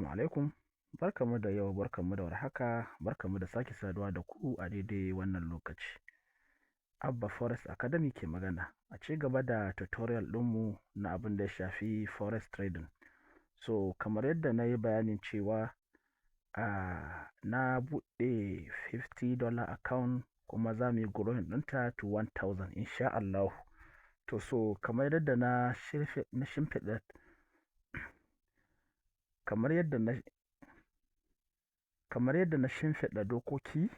Assalamu alaikum. Barkanmu da yau, barkanmu da warhaka, barkanmu da sake saduwa da ku a daidai wannan lokaci. Abba Forex Academy ke magana. A ci gaba da tutorial ɗinmu na abin da ya shafi forex trading. So, kamar yadda na yi bayanin cewa na buɗe $50 account kuma za mu yi growing ɗinta to 1000 insha Allahu. To so, kamar yadda na shimfiɗa, kamar yadda na shimfiɗa dokoki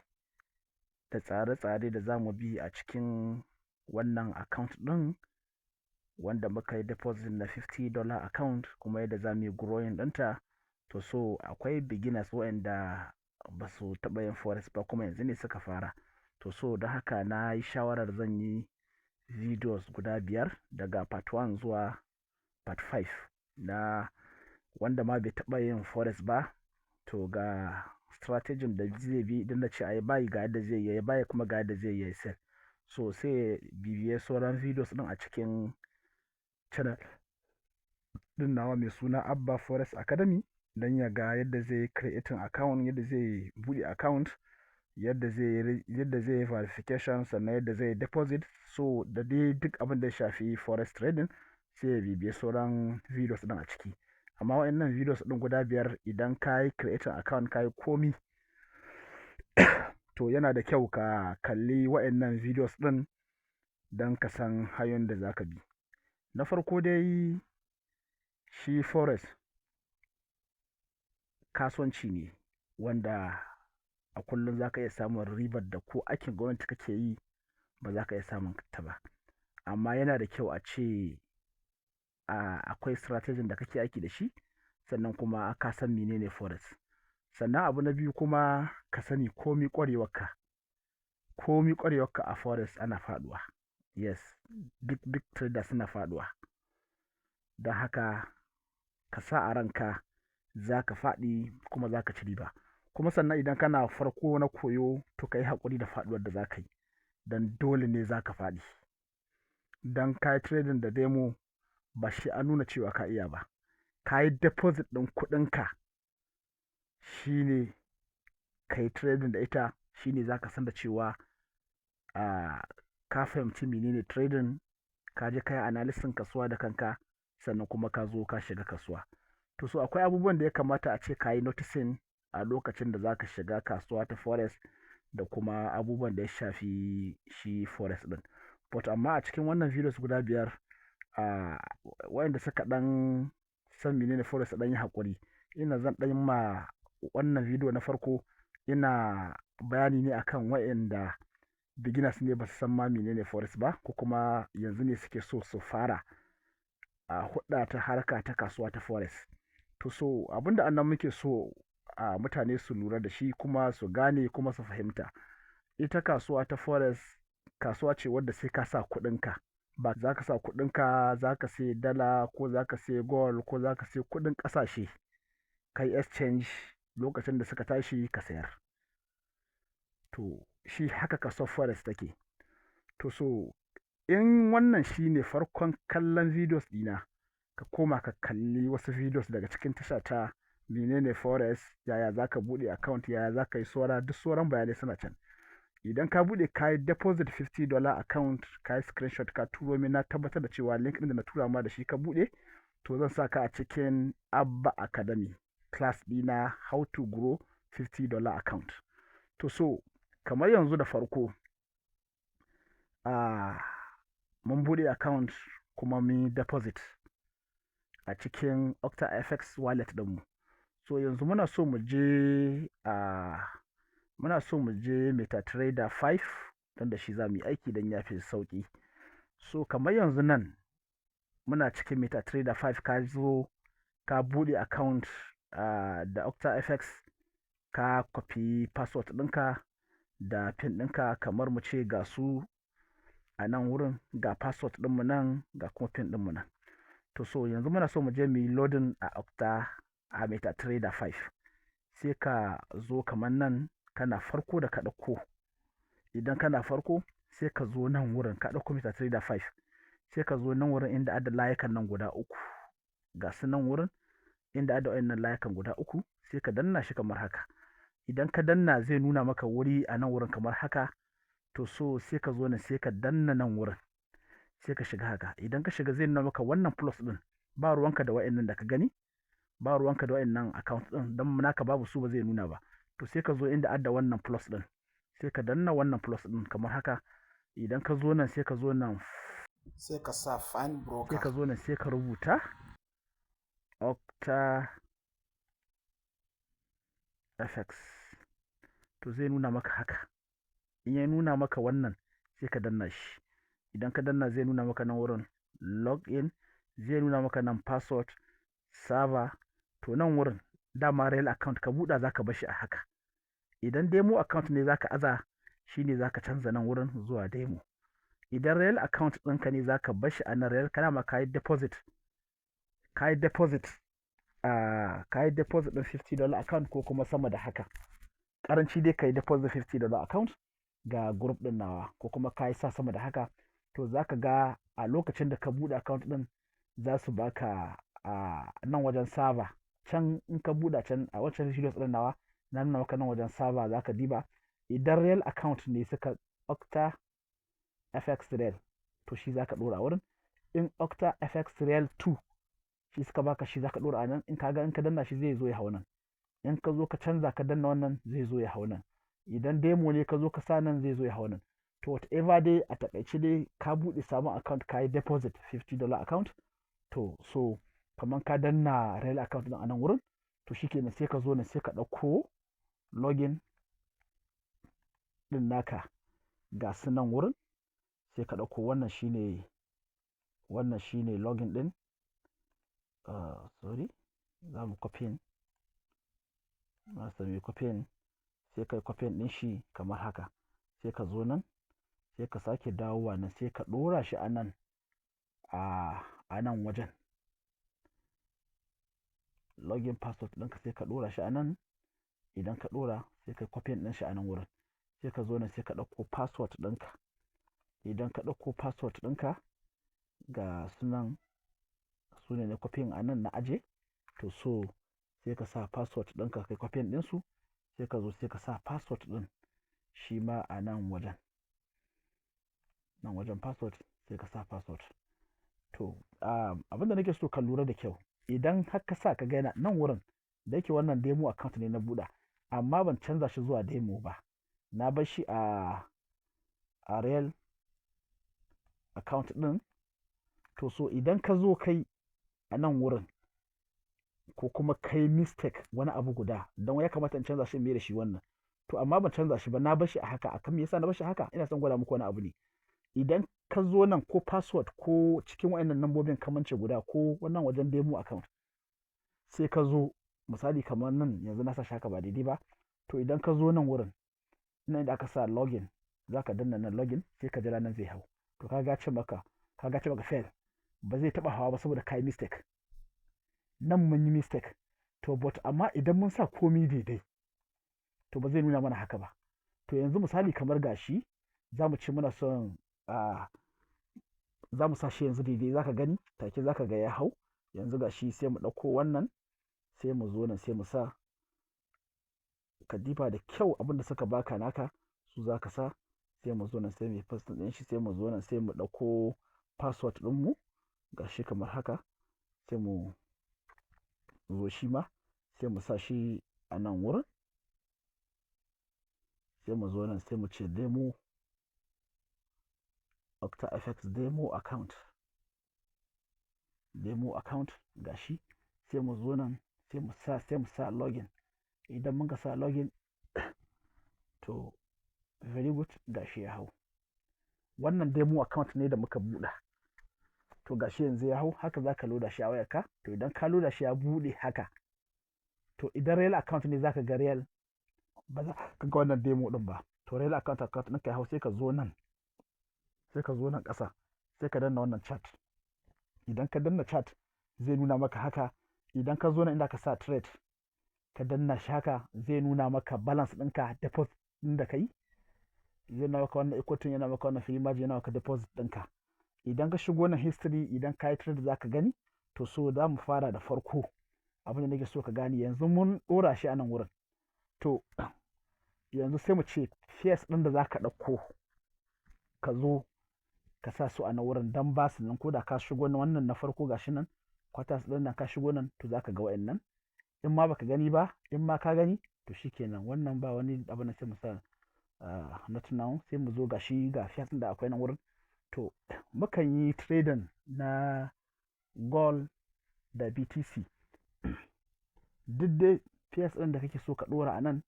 da tsare-tsare da za mu bi a cikin wannan account ɗin wanda muka yi deposit na $50 account, kuma yadda za mu yi growing ɗinta. To so, akwai beginners waɗanda ba su taɓa yin forex ba kuma yanzu ne suka fara. To so, don haka na yi shawarar zan yi videos guda biyar daga part 1 zuwa part 5 na wanda ma bai taɓa yin forex ba. To, ga strategy da zai bi idan na ce a yi buy, ga yadda zai yi buy, kuma ga yadda zai yi sell. So sai bibiye sauran videos ɗin a cikin channel ɗin nawa mai suna Abba Forex Academy don ya ga yadda zai creating account, yadda zai buɗe account, yadda zai yi verification, sannan yadda zai deposit, so da dai duk abin da ya shafi forex trading, sai ya bibiye sauran videos ɗin a ciki. Amma waɗannan videos ɗin guda biyar, idan ka yi creating account, ka yi komi, to yana da kyau ka kalli waɗannan videos ɗin don ka san hanyoyin da za ka bi. Na farko dai, shi forex kasuwanci ne wanda a kullum za ka iya samun ribar da ko aikin gwamnati kake yi ba za ka iya samun ta ba. Amma yana da kyau a ce akwai strategy da kake aiki da shi, sannan kuma ka san menene forex. Sannan abu na biyu kuma, ka sani komi ƙwarewarka a forex, ana faɗuwa. Yes, big big traders suna faɗuwa. Don haka ka sa a ranka za ka faɗi kuma za ka ci riba. Kuma sannan idan kana farko na koyo, to ka yi haƙuri da faɗuwar da za ka yi, don dole ne za ka faɗi. Don ka yi trading da demo ba shi an nuna cewa ka iya ba. Ka yi deposit ɗin kuɗinka shi ne ka yi trading da ita, shi ne za ka san da cewa ka fahimci menene trading, ka je ka yi analysis kasuwa da kanka, sannan kuma ka zo ka shiga kasuwa. To so, akwai abubuwan da ya kamata a ce ka yi noticing a lokacin da za ka shiga kasuwa ta forex da kuma abubuwan da ya shafi shi forex ɗin. But amma a cikin wannan videos guda biyar, waɗanda suka ɗan san menene forex, ɗan yi haƙuri. Ina zan ɗan ma wannan video na farko, ina bayani ne akan waɗanda beginners ne, ba su san ma menene forex ba, ko kuma yanzu ne suke so su fara a hudda ta harka ta kasuwa ta forex. To so, abin da annan muke so a mutane su lura da shi kuma su gane kuma su fahimta, ita kasuwa ta forex kasuwa ce wadda sai ka sa kuɗinka. Ba za ka sa kuɗinka, za ka sai dala ko za ka sai gold ko za ka sai kuɗin ƙasashe, kai exchange, lokacin da suka tashi ka sayar. To shi haka kasuwar forex take. To so, in wannan shine farkon kallon videos ɗina, ka koma ka kalli wasu videos daga cikin tasha ta menene forex, yaya za ka buɗe account, yaya za ka yi saura, duk sauran bayanai suna can. Idan ka buɗe, ka yi deposit $50 account, ka yi screenshot ka turo min, na tabbatar da cewa link ɗin da na tura ma da shi ka buɗe, to zan sa ka a cikin Abba Academy class ɗina, how to grow $50 account. To so, kamar yanzu da farko mun buɗe account kuma mun yi deposit a cikin OctaFX wallet ɗinmu. So yanzu muna so mu je MetaTrader 5 don da shi za mu yi aiki don ya fi sauƙi. So kamar yanzu nan muna cikin MetaTrader 5, ka zo ka buɗe account da OctaFX, ka copy password ɗinka da PIN ɗinka, kamar mu ce ga su a nan wurin, ga password ɗinmu nan, ga kuma PIN ɗinmu nan. To so, yanzu muna so mu je mu yi loading a Octa a MetaTrader 5. Sai ka zo kamar nan kana farko da ka ɗauko. Idan kana farko, sai ka zo nan wurin, ka ɗauko MetaTrader 5, sai ka zo nan wurin inda adda layukan nan guda uku. Ga su nan wurin. Inda da wayannan layukan guda uku, sai ka danna shi kamar haka. Idan ka danna, zai nuna maka wuri a nan wurin kamar haka. To so sai ka zo nan, sai ka danna nan wurin, sai ka shiga haka. Idan ka shiga, zai nuna maka wannan plus ɗin. Ba ruwanka da wayannan da ka gani, ba ruwanka da wayannan account ɗin, don naka babu su, ba zai nuna ba. To sai ka zo inda adda wannan plus ɗin, sai ka danna wannan plus ɗin kamar haka. Idan ka zo nan, sai ka zo nan, sai ka sa find broker. Sai ka zo nan, sai ka rubuta Octa FX. To zai nuna maka haka. In ya nuna maka wannan, sai ka danna shi. Idan ka danna, zai nuna maka nan wurin login, zai nuna maka nan password, server. To nan wurin dama real account ka buɗa, zaka bar shi a haka. Idan demo account ne zaka aza, shine zaka canza nan wurin zuwa demo. Idan real account ɗinka ne, zaka bar shi a nan real. Kana ma kayi deposit, kayi deposit ɗin $50 account ko kuma sama da haka. Karanci dai kayi deposit $50 account ga group ɗin nawa, ko kuma kayi sa sama da haka. To zaka ga a lokacin da ka buɗe account ɗin, za su baka a nan wajen server. Can in ka buɗe can a wancan videos ɗin nawa, na nuna maka nan wajen server zaka diba. Idan real account ne suka Octa FX Real, to shi zaka ɗora wurin. In Octa FX Real 2 shi suka baka, shi zaka ɗora a nan. In ka ga in ka danna shi, zai zo ya hau nan. In ka zo ka canza, ka danna wannan, zai zo ya hau nan. Idan demo ne ka zo ka sa nan, zai zo ya hau nan. To whatever dai, a takaice dai, ka buɗe sabon account, ka yi deposit $50 account. To so kamar ka danna real account din a nan wurin. To shikenan, sai ka zo nan, sai ka ɗauko login ɗin naka. Ga su nan wurin, sai ka ɗauko wannan. Shine wannan, shine login ɗin. Sorry, za mu copy, na sami copy. Sai kai copy ɗin shi kamar haka. Sai ka zo nan, sai ka sake dawowa nan, sai ka ɗora shi a nan, a nan wajen login password ɗinka, sai ka ɗora shi a nan. Idan ka ɗora, sai ka copy ɗin shi a nan wurin. Sai ka zo nan, sai ka ɗauko password ɗinka. Idan ka ɗauko password ɗinka, ga sunan su ne na copy a nan na aje. To so sai ka sa password ɗinka, kai copy ɗinsu, sai ka zo, sai ka sa password ɗin shi ma a nan wajen, nan wajen password, sai ka sa password. To abinda nake so ka lura da kyau, idan har ka sa, ka ga yana nan wurin. Da yake wannan demo account ne na buɗa, amma ban canza shi zuwa demo ba, na bar shi a real account ɗin. To so idan ka zo kai a nan wurin, ko kuma kai mistake wani abu guda, don ya kamata in canza shi in mai da shi wannan, to amma ban canza shi ba, na bar shi a haka. Akan me yasa na bar shi haka? Ina son gwada muku wani abu ne. Idan ka zo nan, ko password ko cikin waɗannan lambobin kamance guda, ko wannan wajen demo account, sai ka zo misali kamar nan yanzu na sa shi haka ba daidai ba. To idan ka zo nan wurin, nan inda aka sa login, za ka danna nan login, sai ka jira nan zai hau. To ka ga ce maka fail, ba zai taba hawa ba saboda kai mistake. Nan mun yi mistake. To but amma idan mun sa komi daidai, to ba zai nuna mana haka ba. To yanzu misali kamar gashi, za mu ce muna son za mu sa shi yanzu daidai, zaka gani take zaka ga ya hau. Yanzu gashi, sai mu ɗauko wannan, sai mu zo nan, sai mu sa. Ka diba da kyau, abin da suka baka naka su zaka sa. Sai mu zo nan, sai mu yi paste ɗin shi. Sai mu zo nan, sai mu ɗauko password ɗinmu, gashi kamar haka. Sai mu zo shi ma, sai mu sa shi a nan wurin. Sai mu zo nan, sai mu ce demo, OctaFX demo account, demo account, gashi. Sai mu zo nan, sai mu sa login. Idan muka sa login, to very good, gashi ya hau. Wannan demo account ne da muka buɗa. To gashi yanzu ya hau. Haka zaka loda shi a wayarka. To idan ka loda shi ya buɗe haka, to idan real account ne, zaka ga real, ba za ka ga wannan demo din ba. To real account ɗinka ya hau, sai ka zo nan, sai ka zo nan ƙasa, sai ka danna wannan chart. Idan ka danna chart, zai nuna maka haka. Idan ka zo nan inda ka sa trade, ka danna shi haka, zai nuna maka balance ɗinka, deposit ɗin da ka yi. Zai nuna maka wannan equity, yana maka wannan free margin, yana maka deposit ɗinka. Idan ka shigo nan history, idan ka yi trade, za ka gani. To so za mu fara da farko. Abin da nake so ka gane, yanzu mun ɗora shi a nan wurin. To yanzu sai mu ce pairs ɗin da za ka ɗauko ka zo ka sa su a nan wurin don ba su nan, ko da ka shigo na wannan na farko, gashi nan quarters ɗin nan, ka shigo nan, to za ka ga wa'annan. In ma baka gani ba, in ma ka gani, to shikenan, wannan ba wani abu na, sai mu sa not now. Sai mu zo, gashi, ga pairs ɗin da akwai nan wurin. To mukan yi trading na gold da BTC. Duk dai pairs ɗin da kake so ka ɗora a nan,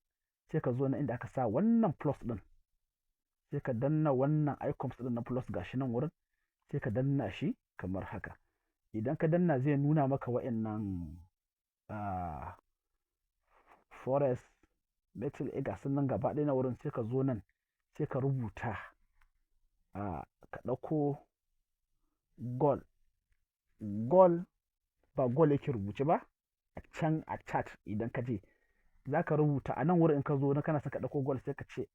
sai ka zo na inda aka sa wannan plus ɗin, sai ka danna wannan icons ɗin na plus, gashi nan wurin, sai ka danna shi kamar haka. Idan ka danna, zai nuna maka wa'annan forex, metal, ga su nan gaba ɗaya na wurin. Sai ka zo nan, sai ka rubuta, ka ɗauko gold. Gold ba gold yake rubuce ba a can a chart. Idan ka je za ka rubuta a nan wurin, in ka zo na kana son ka ɗauko gold, sai ka ce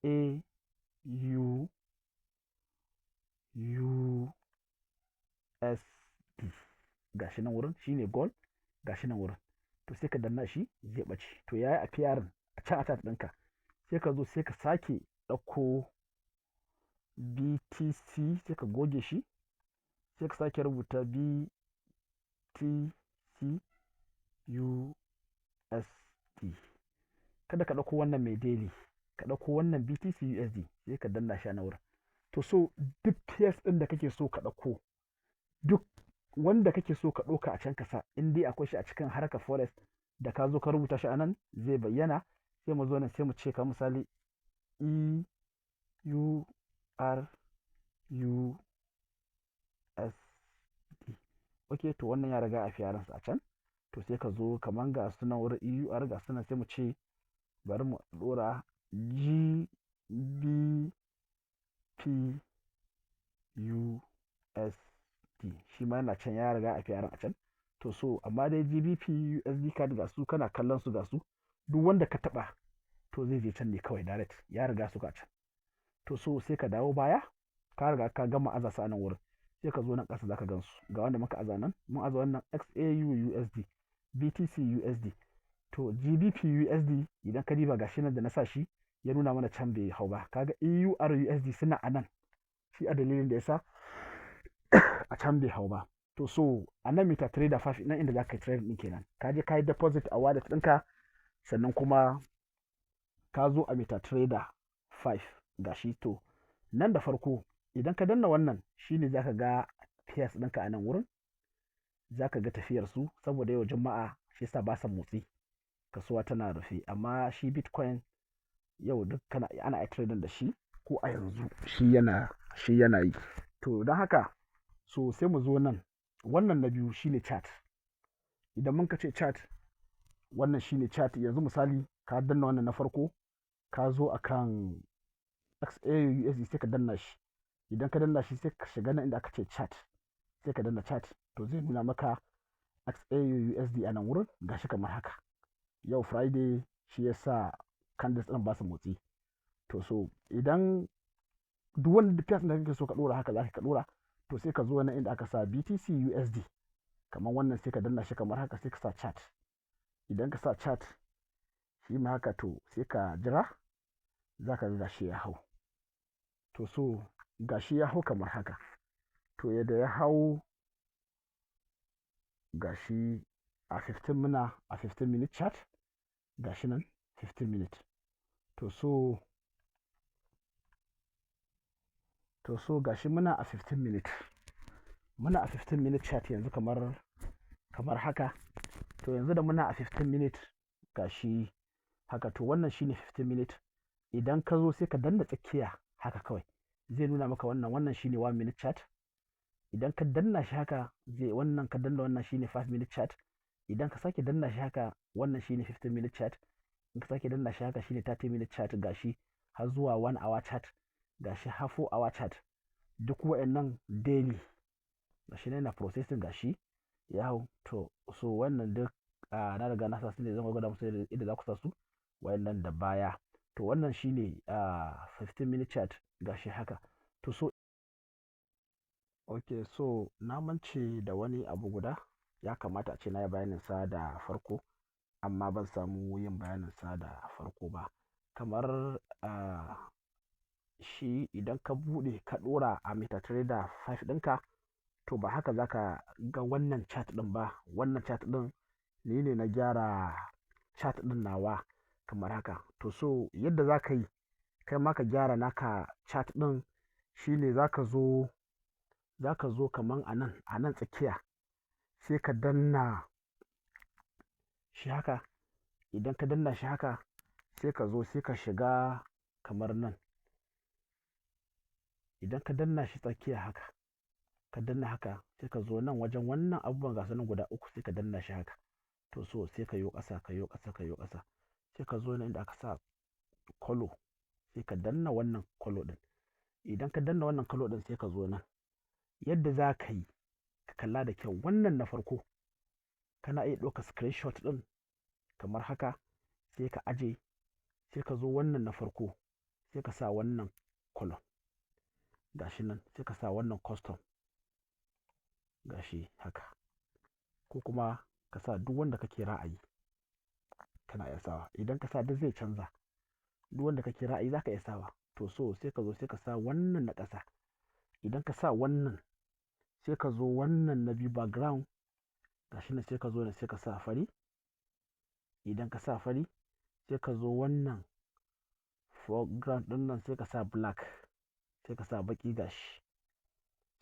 XAUUSD. Gashi nan wurin, shine gold, gashi nan wurin. To sai ka danna shi, zai ɓace. To yayi appearing a can a chart ɗinka. Sai ka zo, sai ka sake ɗauko BTC, sai ka goge shi, sai ka sake rubuta BTC USD. Kada ka ɗauko wannan mai daily, ka ɗauko wannan BTC USD, sai ka danna shi a nan wurin. To so duk pairs ɗin da kake so ka ɗauko, duk wanda kake so ka ɗauka a can ka sa, in dai akwai shi a cikin harkar forex, da ka zo ka rubuta shi a nan, zai bayyana. Sai mu zo nan, sai mu ce ka misali EURUSD. Ok, to wannan ya riga appearance a can. To sai ka zo, kaman ga sunan wurin EUR, ga sunan, sai mu ce bari mu ɗora GBP USD. Shi ma yana can, ya riga appearance a can. To so amma dai GBP USD card, ga su kana kallon su, ga su. Duk wanda ka taba, to zai je can ne kawai direct, ya riga su ka can. To so sai ka dawo baya, ka riga ka gama aza su a nan wurin. Sai ka zo nan ƙasa, zaka gan su, ga wanda muka aza nan. Mun aza wannan XAU USD, BTC USD, to GBP USD. Idan ka diba, gashi nan da na sa shi, ya nuna mana can bai hau ba. Kaga EUR USD suna a nan, shi a dalilin da yasa a can bai hau ba. To so a nan MetaTrader 5 nan, inda za ka yi trading din kenan. Ka je ka yi deposit a wallet ɗinka, sannan kuma ka zo a MetaTrader 5, gashi. To nan da farko, idan ka danna wannan, shine zaka ga pairs ɗinka a nan wurin, zaka ga tafiyar su. Saboda yau Juma'a, shi yasa ba sa motsi, kasuwa tana rufe. Amma shi Bitcoin yau duk kana ana trading da shi, ko a yanzu shi yana yi. To don haka so sai mu zo nan, wannan na biyu shine chart. Idan mun ka ce chart, wannan shine chart. Yanzu misali ka danna wannan na farko, ka zo akan XAUUSD, sai ka danna shi. Idan ka danna shi, sai ka shiga nan inda aka ce chart, sai ka danna chart. To zai nuna maka XAUUSD a nan wurin, gashi kamar haka. Yau Friday, shi yasa candles ɗin ba su motsi. To so idan duk wanda pairs da kake so ka dora, haka zaka ka dora. To sai ka zo nan inda aka sa BTC USD, kamar wannan, sai ka danna shi kamar haka, sai ka sa chart. Idan ka sa chart shi ma haka, to sai ka jira, za ka ga gashi ya hau. To so gashi ya hau kamar haka. To yadda ya hau, gashi a 15, muna a 15 minute chart, gashi nan 15 minute. To so gashi muna a 15 minute, muna a 15 minute chart yanzu kamar haka. To yanzu da muna a 15 minute, gashi haka. To wannan shine 15 minute. Idan ka zo, sai ka danna tsakiya haka kawai, zai nuna maka wannan. Wannan shine 1 minute chart. Idan ka danna shi haka, zai wannan, ka danna wannan, shine 5 minute chart. Idan ka sake danna shi haka, wannan shine 15 minute chart. In ka sake danna shi haka, shine 30 minute chart. Gashi har zuwa 1 hour chart, gashi har 4 hour chart. Duk wa'annan daily, gashi ne na processing, gashi ya hau. To so wannan duk na riga na sa su ne, zan gwada musu yadda za ku sa su wa'annan da baya. To wannan shine 15 minute chart, gashi haka. To so okay, so na mance da wani abu guda. Ya kamata ace na yi bayanin sa da farko, amma ban samu yin bayanin sa da farko ba. Kamar, shi idan ka buɗe ka ɗora a MetaTrader 5 ɗinka, to ba haka za ka ga wannan chart ɗin ba. Wannan chart ɗin ni ne na gyara chart ɗin nawa kamar haka. To so yadda za ka yi, kai ma ka gyara naka chart ɗin shine za ka zo kaman a nan tsakiya, sai ka danna shi haka. Idan ka danna shi haka, sai ka zo sai ka shiga kamar nan. Idan ka danna shi tsakiya haka, ka danna haka, sai ka zo nan wajen wannan abubuwan gasu nan guda uku, sai ka danna shi haka. To so sai ka yo ƙasa, ka yo ƙasa, ka yo ƙasa. Sai ka zo nan inda aka sa colour, sai ka danna wannan colour ɗin. Idan ka danna wannan colour ɗin, sai ka zo nan. Yadda za ka yi, ka kalla da kyau, wannan na farko kana iya ɗauka screenshot ɗin kamar haka, sai ka aje, sai ka zo wannan na farko, sai ka sa wannan colour. Gashi nan, sai ka sa wannan custom. Gashi haka. Ko kuma ka sa duk wanda kake ra'ayi kana iya sawa. Idan ka sa, duk zai canza. Duk wanda kake ra'ayi za ka iya sawa. To so sai ka zo sai ka sa wannan na ƙasa. Idan ka sa wannan, sai ka zo wannan na biyu, background. Gashi nan, sai ka zo nan sai ka sa fari. Idan ka sa fari, sai ka zo wannan foreground ɗin nan, sai ka sa black, sai ka sa baƙi, gashi.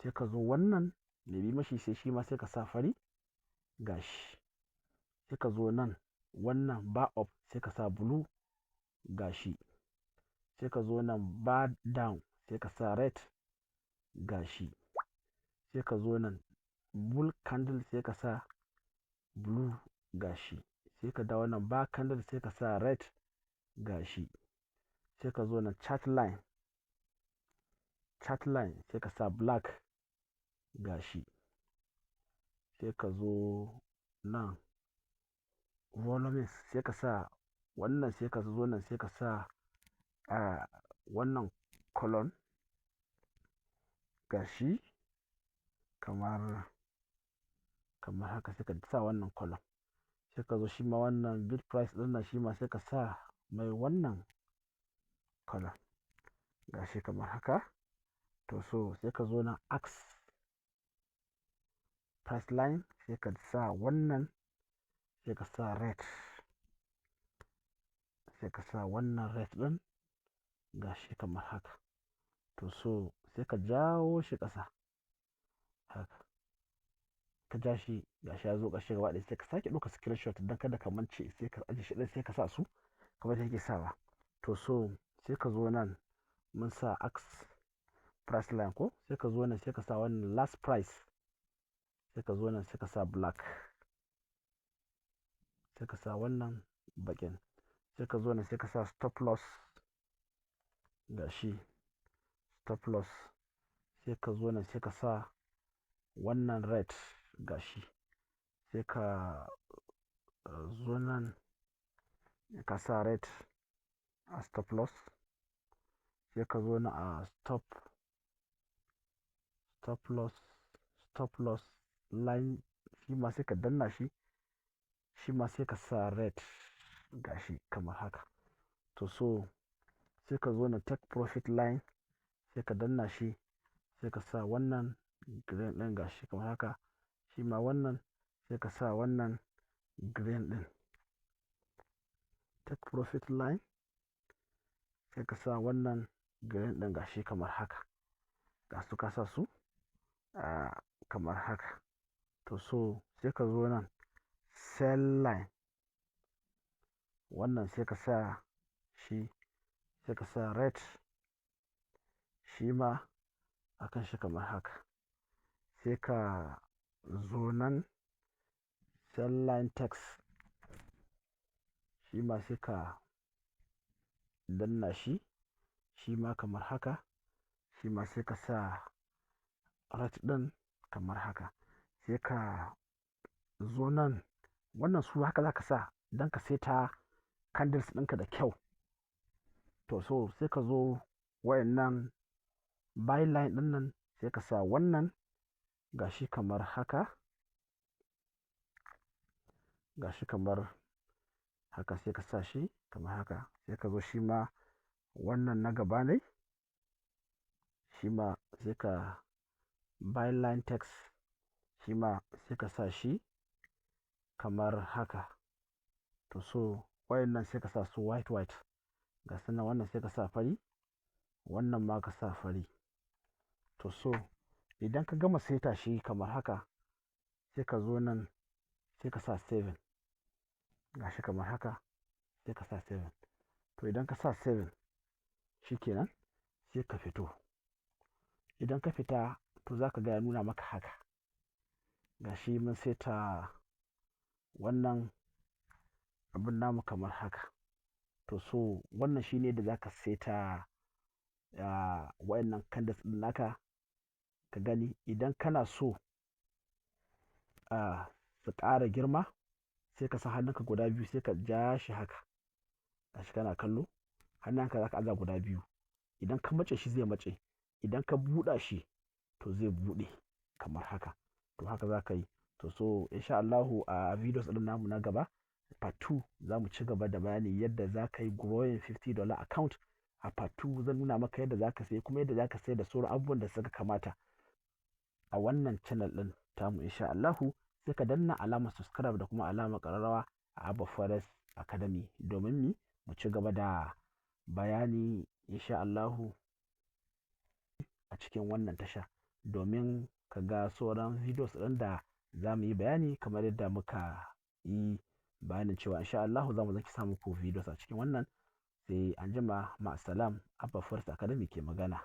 Sai ka zo wannan mai bi mashi, sai shi ma sai ka sa fari, gashi. Sai ka zo nan wannan bar up, sai ka sa blue, gashi. Sai ka zo nan bar down, sai ka sa red, gashi. Sai ka zo nan bull candle, sai ka sa blue, gashi. Sai ka dawo nan bar candle, sai ka sa red, gashi. Sai ka zo nan chart line, chart line, sai ka sa black, gashi. Sai ka zo nan volumes, sai ka sa wannan, sai ka zo nan sai ka sa wannan column, gashi kamar haka, sai ka sa wannan column. Sai ka zo shi ma wannan bid price ɗin nan, shi ma sai ka sa mai wannan column, gashi kamar haka. To so sai ka zo nan ask price line, sai ka sa wannan, sai ka sa red, sai ka sa wannan red ɗin, gashi kamar haka. To so sai ka jawo shi ƙasa haka, ka ja shi, gashi ya zo ƙarshe gaba ɗaya. Sai ka sake ɗauka screenshot don kada ka mance, sai ka aje shi ɗin, sai ka sa su kamar yadda yake sawa. To so sai ka zo nan, mun sa ask price line ko, sai ka zo nan sai ka sa wannan last price, sai ka zo nan sai ka sa black, sai ka sa wannan baƙin. Sai ka zo nan sai ka sa stop loss, gashi stop loss. Sai ka zo nan sai ka sa wannan red, gashi. Sai ka zo nan ka sa red a stop loss. Sai ka zo nan a stop loss line, shi ma sai ka danna shi, shi ma sai ka sa red, gashi kamar haka. To so sai ka zo nan take profit line, sai ka danna shi, sai ka sa wannan green ɗin, gashi kamar haka. Shi ma wannan sai ka sa wannan green ɗin, take profit line, sai ka sa wannan green ɗin, gashi kamar haka. Ga su ka sa su kamar haka. To so sai ka zo nan sell line, wannan sai ka sa shi, sai ka sa red shi ma akan shi kamar haka. Sai ka zo nan sell line text, shi ma sai ka danna shi, shi ma kamar haka. Shi ma sai ka sa red ɗin kamar haka. Sai ka zo nan wannan, su haka za ka sa don ka saita candles ɗinka da kyau. To so sai ka zo wayannan buy line ɗin nan, sai ka sa wannan, gashi kamar haka. Gashi kamar haka, sai ka sa shi kamar haka. Sai ka zo shi ma wannan na gaba ne, shi ma sai ka buy line text, shi ma sai ka sa shi kamar haka. To so wayannan sai ka sa su white white. Ga su nan, wannan sai ka sa fari, wannan ma ka sa fari. To so idan ka gama saita shi kamar haka, sai ka zo nan, sai ka sa 7. Gashi kamar haka, sai ka sa 7. To idan ka sa 7, shikenan, sai ka fito. Idan ka fita, to za ka ga ya nuna maka haka. Gashi mun saita wannan abin namu kamar haka. To so wannan shine da za ka saita wayannan candles ɗin naka ka gani. Idan kana so su ƙara girma, sai ka sa hannunka guda biyu, sai ka ja shi haka. Gashi kana kallo, hannunka za ka aza guda biyu. Idan ka matse shi, zai matse. Idan ka buɗa shi, to zai buɗe kamar haka. To haka za ka yi. To so insha Allahu a videos ɗin namu na gaba, part 2, za mu ci gaba da bayani yadda za ka yi growing $50 account. A part 2 zan nuna maka yadda za ka sayi kuma yadda za ka sayar da sauran abubuwan da suka kamata a wannan channel ɗin tamu insha Allahu. Sai ka danna alamar subscribe da kuma alamar ƙararrawa a Abba Forex Academy domin mu ci gaba da bayani insha Allahu a cikin wannan tasha, domin ka ga sauran videos ɗin da za mu yi bayani kamar yadda muka yi bayanin cewa insha Allahu za mu zaki sa muku videos a cikin wannan. Sai anjima, ma'asalam. Abba Forex Academy ke magana.